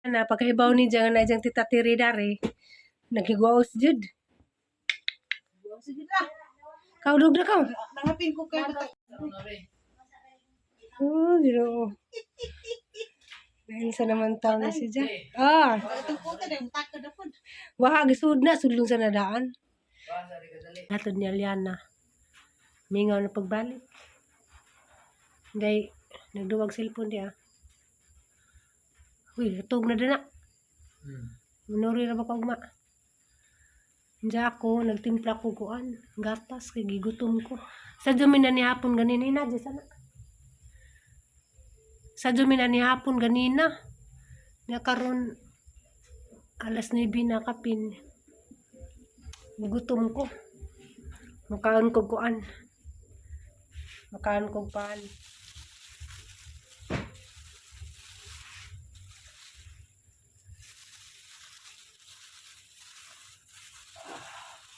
Na pagkahibaw ni nga na diyang Tita Tiri dari, nagigwaos jud. Sige na. Kaudog na ka. Nangapin ko kayo. Oh, Ginoo. Sa naman taon na si Ja. Ah, Itong puta na yung takod na po. waha gisud na sudlong sa nadaan. Hatod ni Aliana. Mingaw na pagbalik. Day, nagduwag cellphone diya. Uy, tug na dana. Manuri ra ba ka ugma? Diya ako, nagtimpla ko kuan, gatas kay gigutom ko. Sa dumi na ni hapon ganina, di sana. Sa dumi na ni hapon ganina. Nga karon alas 9 na kapin. Gutom ko. Makaan ko kuan. Makaan ko pan.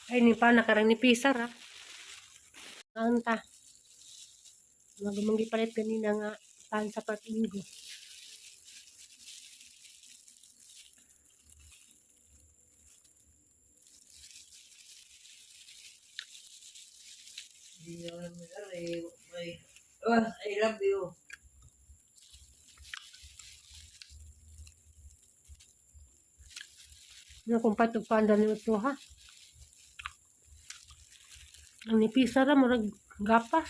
Ay, ni pa nakarang ni Pisar ah. Anta. Magumanggi palit ganina nga pan sa patingo. I love you. Ano kung patog pa ni ito ha? Ang ni Pisar ah, murag gapas.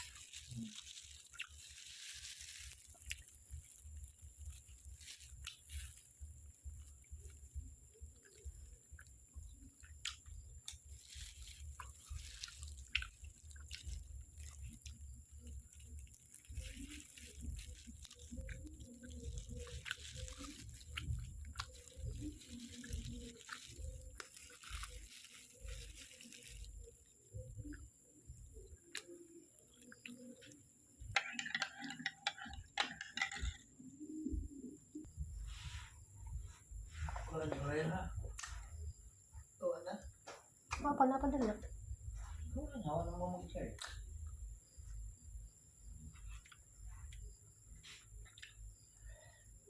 Papa na pa na.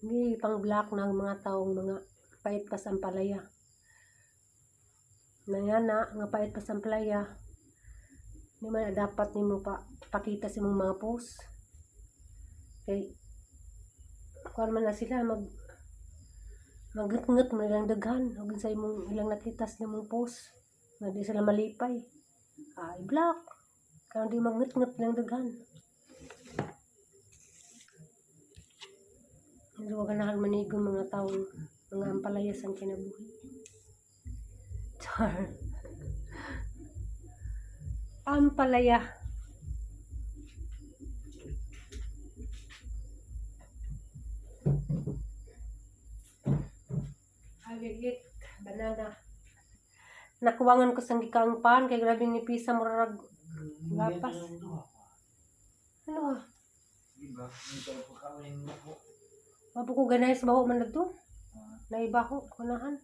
Hindi pang black ng mga taong mga pait pa sa ampalaya. Nangana nga pait pa sa ampalaya. Di man na dapat nimo pa pakita sa imong mga post. Kay kuan man na sila mag magnget man ilang daghan ug sa imong ilang nakita sa imong post nga di sila malipay. Ay black. Kaya di magnget-nget ilang daghan. Hindi ko ganahan manigo mga taong mga ampalayas ang kinabuhi. Char. Ampalaya. I will eat banana. Nakuwangan ko sa gikang pan kay grabe ni pisa murag gapas. Ano ah? Diba? Mapo ko ganahe sa baho man na to. Naiba ko, kunahan.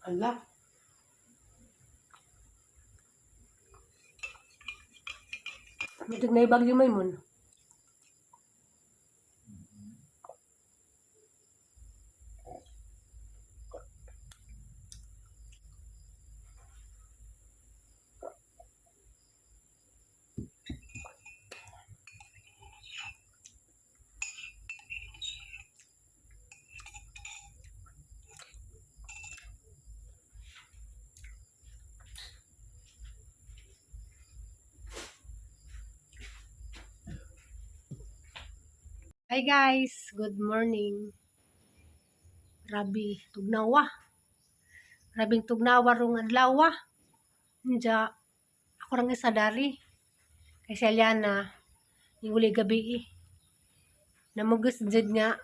Allah. Mitig na ibag yung maymon. Hi guys, good morning. Rabi tugnawa. Rabing tugnawa rong adlaw. Nja ako rang isa dari. Kay si Aliana, uli gabi eh. Namugos jud nga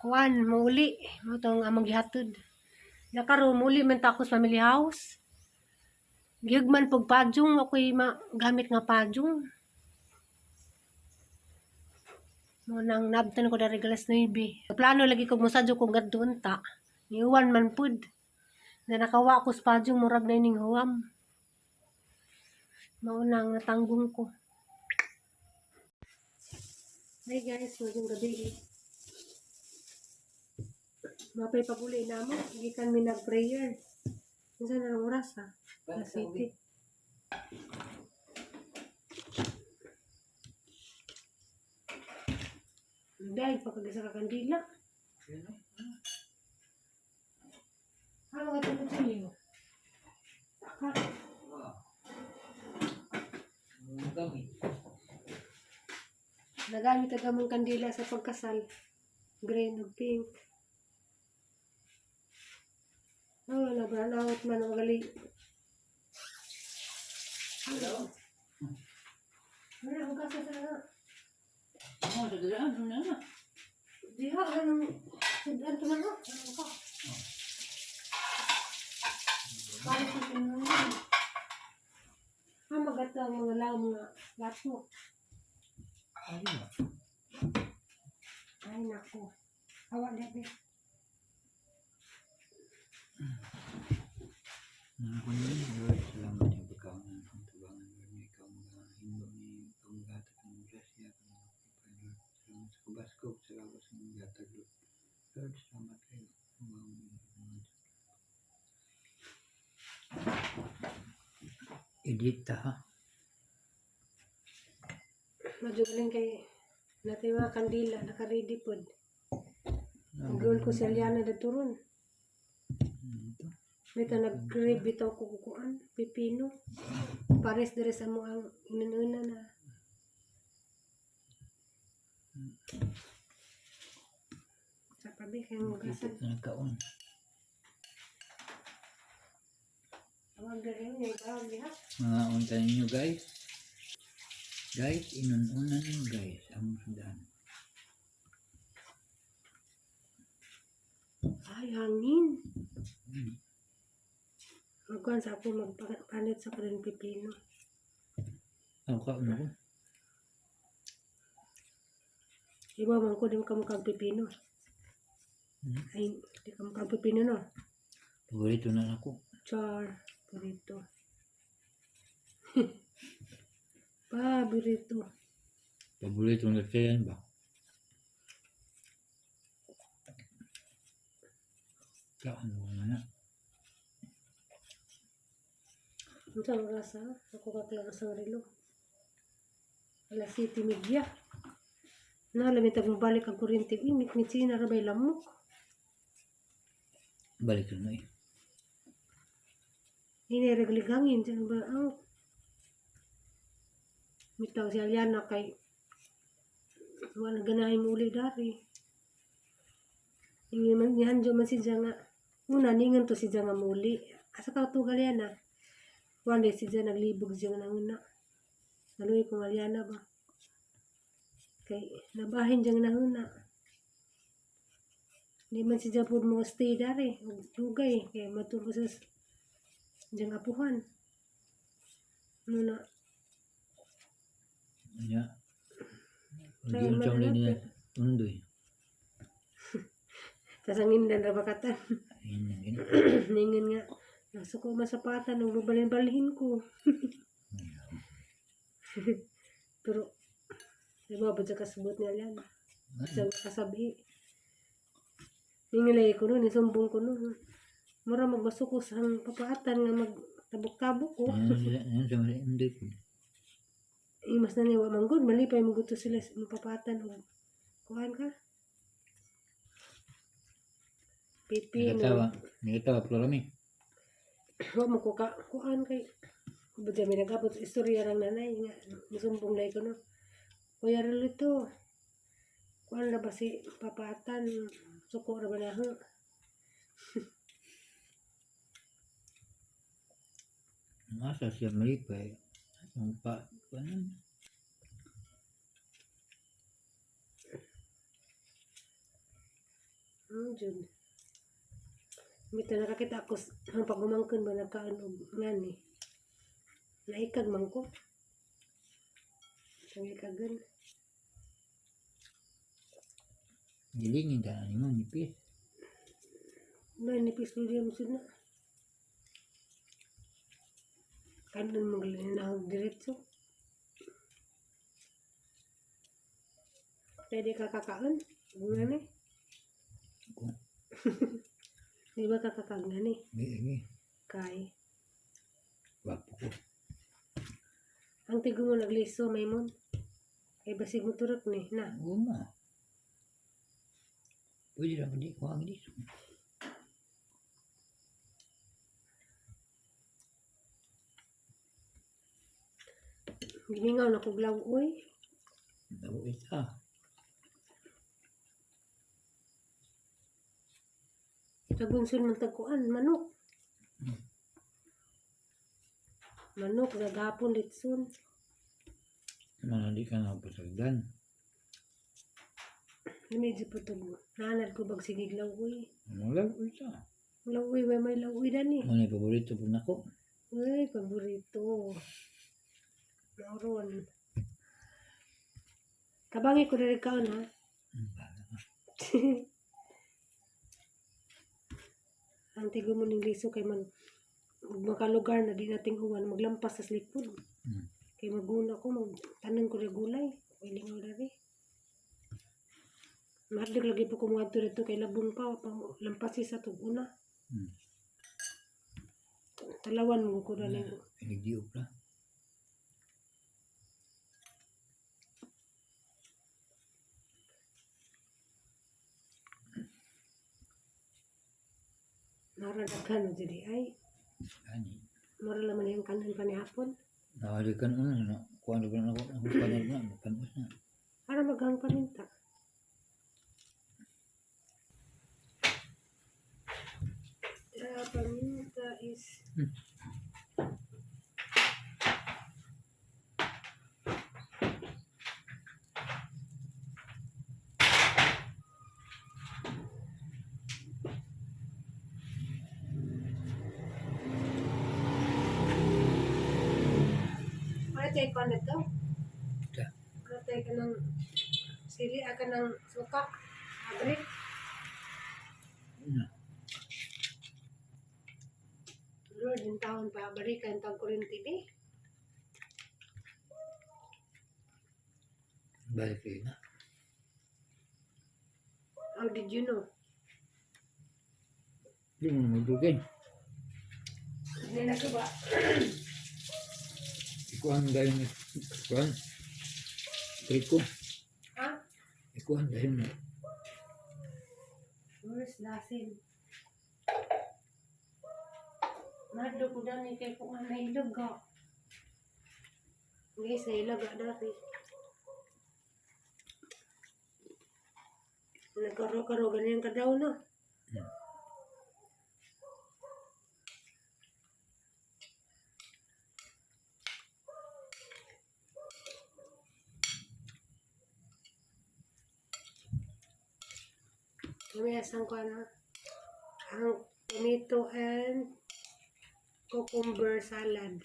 kuan mauli mo tong among gihatod. Nakaroon muli man ta ako sa family house. Gihugman pug padyong ako'y magamit nga padyong. Mo nang nabtan ko dari alas 9. Plano lagi ko mosadyo kong gadto unta. Niuwan man pud. Na nakawa ko sa padyong murag na ining huwam. Mao nang natanggong ko. Hi guys, ngayong gabi eh. Mapay pag-uli na mo. Gikan mi nag-prayer. Minsan na ang oras ha. Sa city. Dahil pa kag isa ka kandila. Ah, mga tulog sa liyo. Ha? Nagamit ang among kandila sa pagkasal. Green ug pink. Oh, na brown out man ang gali. Hello? Wala akong kasa sa na. Diha, anong sudan to man oh. Ano ka? Para sa tinungan. Ah, magata ang mga laom mga lato. Ay, nako. Awa na, be. Lord, salamat sa pagkaon ng akong tubangan, Lord, nga ikaw mga hindo ni ikaw magahatag ng grasya, Panginoon, Lord. Salamat sa kabaskog, sa lawas ng gatag, Lord. Lord, salamat kayo. Edit ha. Medyo galing kay natin mga kandila, naka-ready pod. Ang ko si Aliana na turon. Ito. May ta nag-crave bitaw ko kukuan, pipino. Pares dire sa mo ang inununa na. Sa pabi kay mo Ito gasan. na nagkaon. Tawag dire niya tawag diha. Mga unta ninyo guys. Guys, inununa ninyo guys. Ang sudan. Ay, hangin. Magkuan sa ako magpanit sa karon pipino. Ang kaon ako. Iba man ko di mo kamukha ang pipino. Ay, di ka mukha ang pipino no. Paborito na ako. Char, burrito. Pa, burrito. Paborito na siya yan ba? Kaon mo na na. Unsa ang oras ha? Ako kakla sa relo. Alas 7:30. Na, lamit ang balik ang kuryente. Uy, mitmitsina ra ba'y lamok? Balik na eh. Hiniregligangin. Diyan ba? Oh. Mitaw si Aliana kay wala ganahin mo uli dari. Ingi man nihanjo man si nga. Una ningan to si nga muli. Asa ka to Aliana? Wala si Jang naglibog siya nga una. Naluoy kong Aliana ba? Kay nabahin diyang nahuna. Di man si Jang pud mo stay dari. Ug dugay kay matulog sa diyang apuhan. Ano na, Nya. Kaya Hindi unsa mananapit. nila undoy. Sasangin dan rabakatan. Ayun lang yun. Ningan nga. Nasuko man sa pata nung lubalin-balhin ko. Pero, di ba, ba kasabot niya yan? Sa kasabi. Ningilay ko noon, isumbong ko noon. Mura magbasuko sa papaatan nga magtabok-tabok ko. Ayun sa mga undoy ko. Imas na niwa manggod, malipay mo gusto sila sa mapapatan o kuhan ka. Pipino. Nagatawa. Nagatawa pero kami. Wa mo ko ka kuan kay Budya may nag-abot sa istorya ng nanay nga nasumbong dai ko no. Kuya Rolito, kuan na ba si papatan suko ra ba na ho? Asa siya malipay. Ang pa ano? Jud. Mita nakakita ako ang pagumangkon ba nagkaon og ngani. Naikag man ko. Nangikagan. Gilingin ka na nimo nipis. Na nipis ko diyan sud na. Kanon mo na diretso. Pwede ka kakaon? Ngani? Ko. Di ba kakakag ngani? Gi gi. Kay. Wapo ko. Ang tigo mo nagliso, Maymon. Kay basig mo turok ni. Na. Uma. Pwede ra di ko ang liso. Gimingaw na kog lawoy. Daw isa. Tagunsun man tagkuan, manok. Manok, gagapon, litson. Mana di ka na pasagdan. Medyo po tug. Naanad ko bag sige lawoy. Wala ko isa. Lawoy, way may lawoy dani. Mo na paborito po nako. Uy, paborito. Mauron. Tabangi ko diri kaon ha. Bahala ka. Ang tigo mo ning liso kay man makalugar na di nating uwan maglampas sa likod. Kay maguna ko magtanan ko na gulay. Pwede nga diri. Mahadlok lagi po kumuha dito kay labong pa pang lampasi sa tuguna. Talawan mo ko dali. Pinigdiop na. Nara daghan mo diri ay. Gani. Mura laman yung kanan pa ni hapon. Nawali ka na na. Kuha na ba na ako? Kuha na ba na? Panos na. Para maghang paninta. Paminta is Ano tayo ko na to? Ta. Ano tayo ka ng sili, ka ng suka, abrik. Na. Lord, yung taon pa, balikan tag kurinti ni. Balik kayo na. How did you know? Di mo na magdugay. Hindi na ba? Ikuhan dahil na. Ikuhan. Triko. Ha? Ikuhan dahil na. Where's lasin? Madlo ko dani kay kung ang nailog ka. Guys, nailog ka dati. Nagkaro-karo, ganyan ka daw na. Lumayas ang ano, ang tomato and cucumber salad.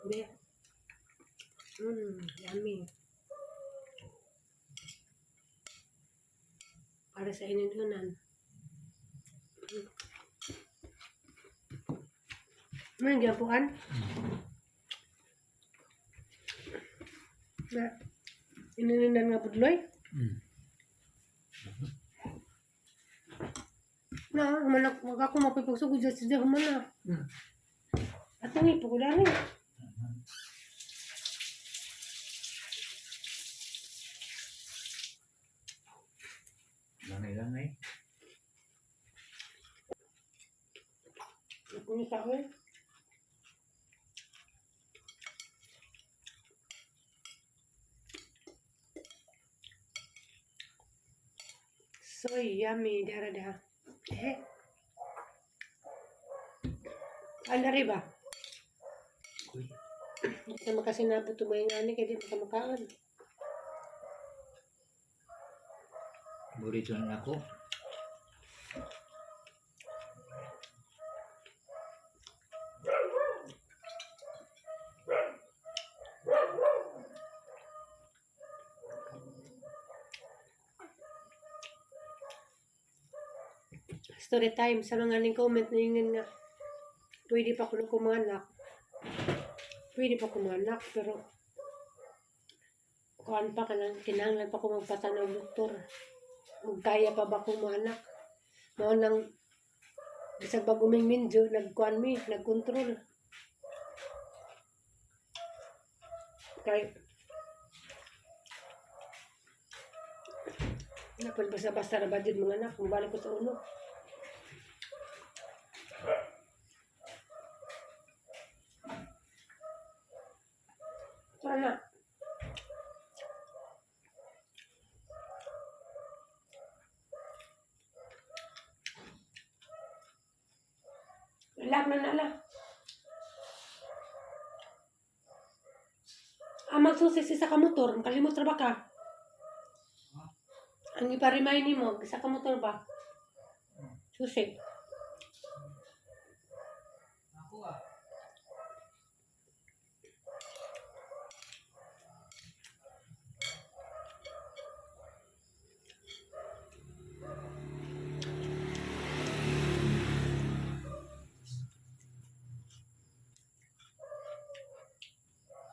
Be. Yummy. Para sa ininunan. May gyapuan? Na, ininunan nga pudloy? Hmm. Na, humanak, wag ako mapipagsugod sa siya humana. At ang ipo ko dani. Langay-langay. Ako ni sa eh. So yummy, dara da. Eh. Alari ba? Uy. Hindi na makasinabot tumay nga ni kaya di makamakaon. Paborito na ako. Story time sa mga ning comment na yun nga pwede pa kuno kumanak. Pwede pa kumanak pero kuan pa kanang kinahanglan pa ko magpatanaw doktor. Ug kaya pa ba kumanak? Mao nang bisag bago ming minjo nagkuan mi, nagkontrol. Kay Napal basta-basta na ba dyan mga anak? Mabalik ko sa uno. Tara na. Alam na nala. Ang magsusi sa kamotor, makalimot ra ba ka? Ang ipa-remind nimo, sa kamotor ba? Susi. Ako ah.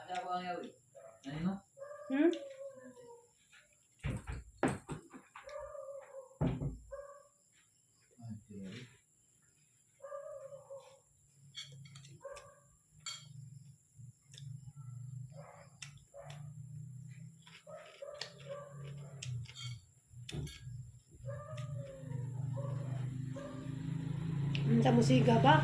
Ano ako ang yawi? Ano mo? Hmm? Sa musiga ba?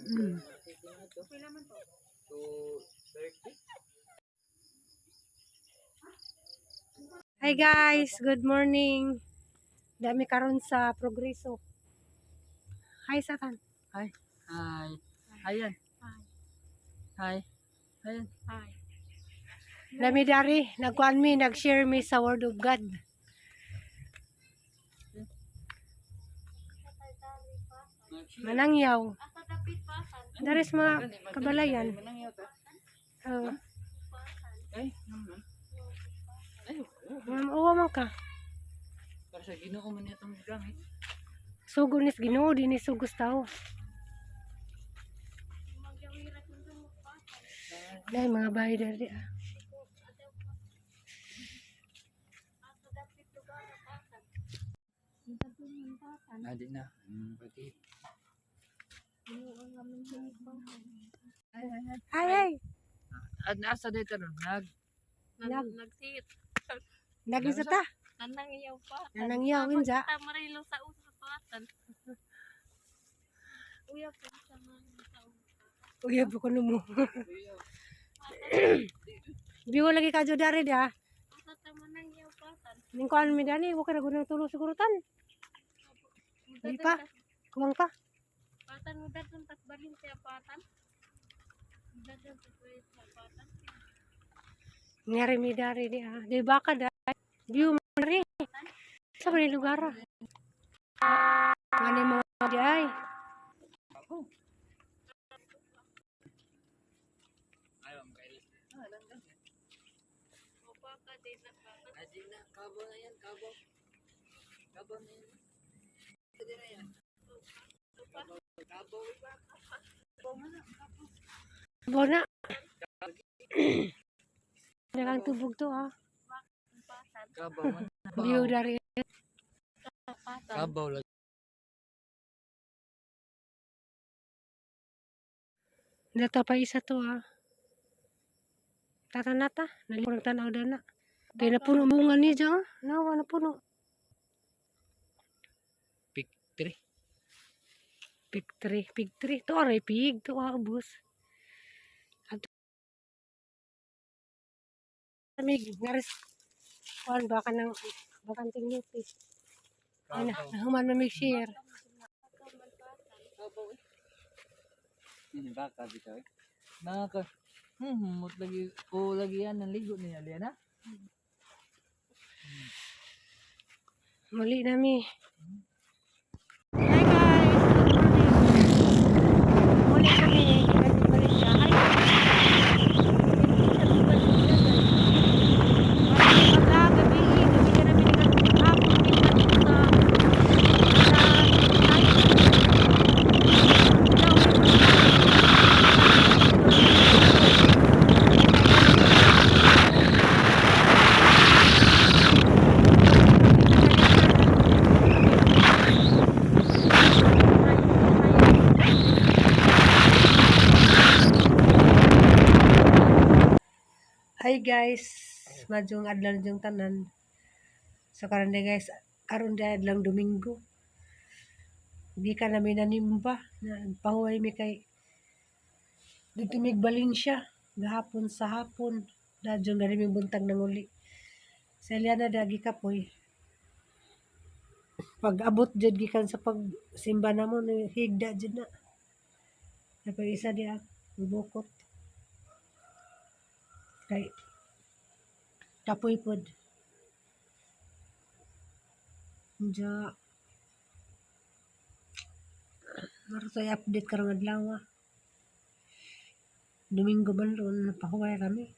Mm. Hi guys, good morning. Dami karon sa Progreso. Hi Satan. Hi. Ayan. Hi. Ayan. Dami dari, nagkuan mi, nag-share mi sa Word of God. Manangyaw. Dari sa mga kabalayan. Ay, naman. Ay, oo. Ma'am, uwa man ka. Para sa Ginoo man itong gamit. Sugo nis Ginoo dinhi sugos tao. Dai mga bahay dari ah. Adi na. Pati. Ay ay. At nasa dito no, nag Nag Nagsit. nagisa ta. Nanangyaw pa. Nanangyaw inja. Tamarilo sa uso patan. Uya po sa mga sa uso. Uya po kuno mo. Bigo lagi ka dari dia. Asa tamanangyaw patan. Ning kuan mi dani, wa ka na gud tulog siguro tan. Di pa. Kuwang pa. Patan mo datong takbalin siya patan. Datong takbalin siya patan. Ngari mi dari di ah. Di baka da. View man ri. Sa man lugar ah. Ngani mga di ay. Ayaw ang kailan. Ah, lang. Opa ka din na patan. Adi na, kabo na yan, kabo. Kabo na yan. Adi na yan. Kabo, iba. Kabo man na, kabo. Bona. Dagang tubog to ah. Patan. Kabo man. View dari. Patan. Kabo lang. Data pa isa to ah. Tata nata, nalipon tanaw dana. Kay napuno bunga ni dyan ah. Nawa napuno. Pig 3. Pig tree, pig tree. To aray pig, to ah, ubos. Ato. Amig, naris. Kuan baka nang bakanting lupi. Ay na, nahuman mamig share. Kabo eh. Ini baka bitaw eh. Naka. Mut lagi o lagi yan ang ligo niya Liana. Muli nami. Hi guys! Good morning! Muli kami. Balik siya. Hi! Pagka gabi, gabi ka namin hapon, minsan sa Hi guys, madyong adlaw na yung tanan. So karon day guys, karon day adlaw Domingo. Gikan nami nanimba, nagpahuway mi kay didto mig Valencia gahapon sa hapon. Dadyong gani mi buntag nanguli. Sa Eliana dagi kapoy. Pag abot jud gikan sa pagsimba namo ni higda jud na. Napag isa diha bukot. Kay kapoy pod. Diya Maro update karong adlaw ah. Domingo man ron pahuway kami.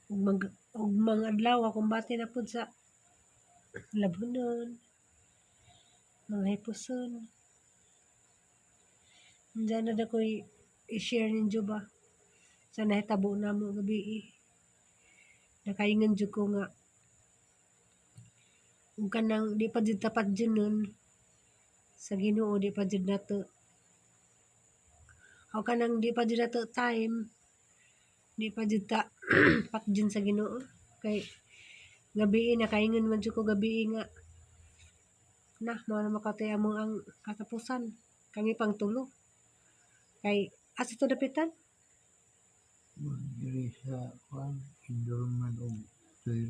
Ug mag ug mga adlaw kumbate na pud sa Labunon, mga hipuson. Diyan na da ko'y i-share ninyo ba sa nahitabo namo gabi eh. Nakaingon jud ko nga ug kanang di pa jud tapat jud nun sa Ginoo, di pa jud nato o kanang di pa jud nato time, di pa jud ta patjun sa Ginoo kay gabi nakaingon man jud ko gabi nga na mao na makatay amo ang katapusan kami pang tulo kay asa to dapitan. Diri sa kuan Indorman og tuyo.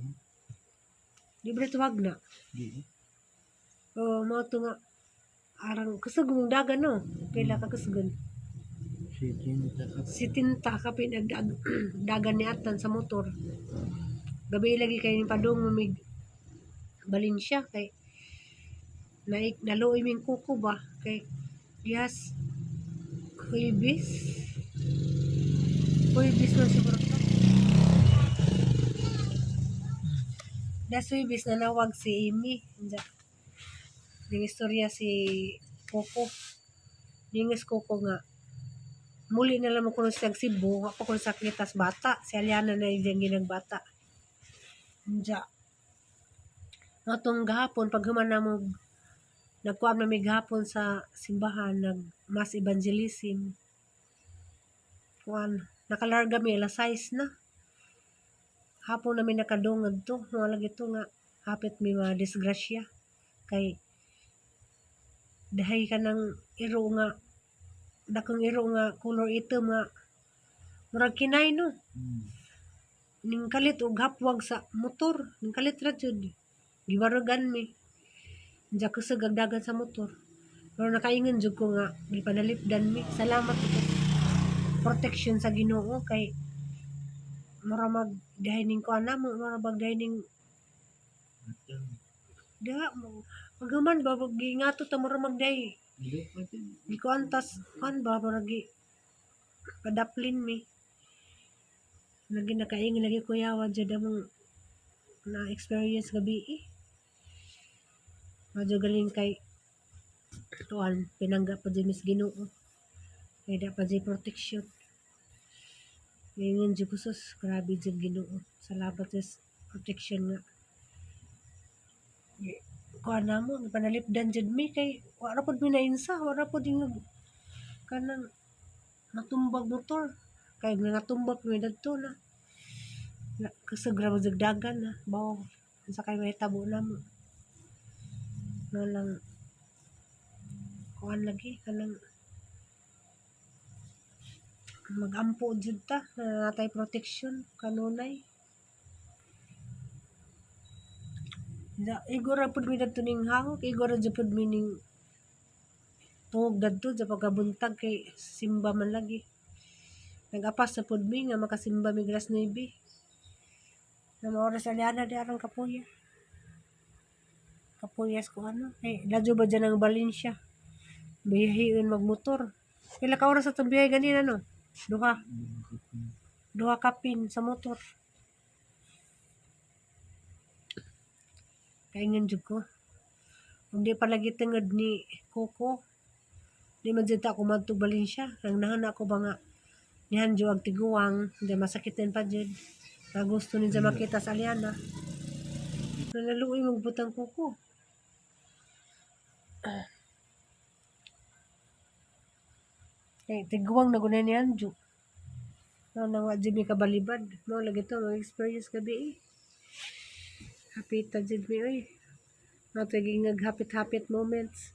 Libre tuwag na. Di. O mao to nga arang kusog mong dagan no, pila ka kusgon. Si Tinta ka. Si Tinta kapin ang dagan ni Atan sa motor. Gabi lagi kay ni padung mamig Valencia kay naik naluoy ming kuko ba kay dihas Huybis. Huybis man siguro to. Das Huybis nanawag si Amy. Diya. Ning istorya si Coco. Ningis Coco nga muli na lang ko sa Cebu, ako ko sa Kitas bata, si Aliana na iyang ginagbata. Diya. Ngatong gahapon, pag human na mo, nagkuam na mi gahapon sa simbahan, nag mass evangelism. Kuan, nakalarga mi alas 6 na. Hapon namin nakadungag to, mga lagi to nga, hapit mi mga disgrasya. Kay, dahay ka ng iro nga, dakong iro nga color item nga, murag kinay no. Ning kalit og hapwag sa motor, ning kalit ra jud. Gibarugan mi. Diya kusog ang dagan sa motor. Pero nakaingon jud ko nga gipanalipdan mi. Salamat ito. Protection sa Ginoo kay mura mag dahay ning kuan na mo, mura mag dahay ning diha mo. Paghuman ba pag giingato ta mura mag dahay. Di pa din. Gikuan tas kuan ba mura gi padaplin mi. Lagi nakaingon lagi kuyawa jud among na experience gabi eh. Medyo galing kay tuan pinangga pa dyan mis Ginoo. Kay da pa dyan protection. Ngayon dyan ko sus, grabe dyan Ginoo. Salamat sa protection nga. Kuan na mo, panalipdan dyan mi kay wala pod mi nainsa, wala pod yung kanang natumbag motor. Kay nga natumbag mi dadto na. Na kusog ra mo dagan na. Bawo sa kay mahitabo na mo. No lang kuan lagi kanang magampo jud ta na natay protection kanunay. Da, igo ra pud mi dadto ning hangok, igo ra jud pud mi ning tuog dadto sa pagkabuntag kay simba man lagi. Nag-apas na pud mi nga makasimba mi alas 9. Na maoras aliana di arang kapuya. Kapuyas ko ano. Eh, ladyo ba dyan ang Valencia? Biyahiin magmotor. Pila ka oras atong biyahe ganina, no? Duha. Duha kapin sa motor. Kaingan jud ko. Hindi palagi tungod ni Coco. Di man jud ta ako madto Valencia. Nang nahana ko ba nga nihan ang tiguang, hindi masakitin pa jud. Na gusto niya makita sa Aliana. Nalaluoy magbutang kuko. Eh, tiguang na gunay ni Anjo. No, nang wa jud mi kabalibad. Mao lagi to mag-experience gabi eh. Happy ta jud mi oy. Mga taging hapit-hapit moments.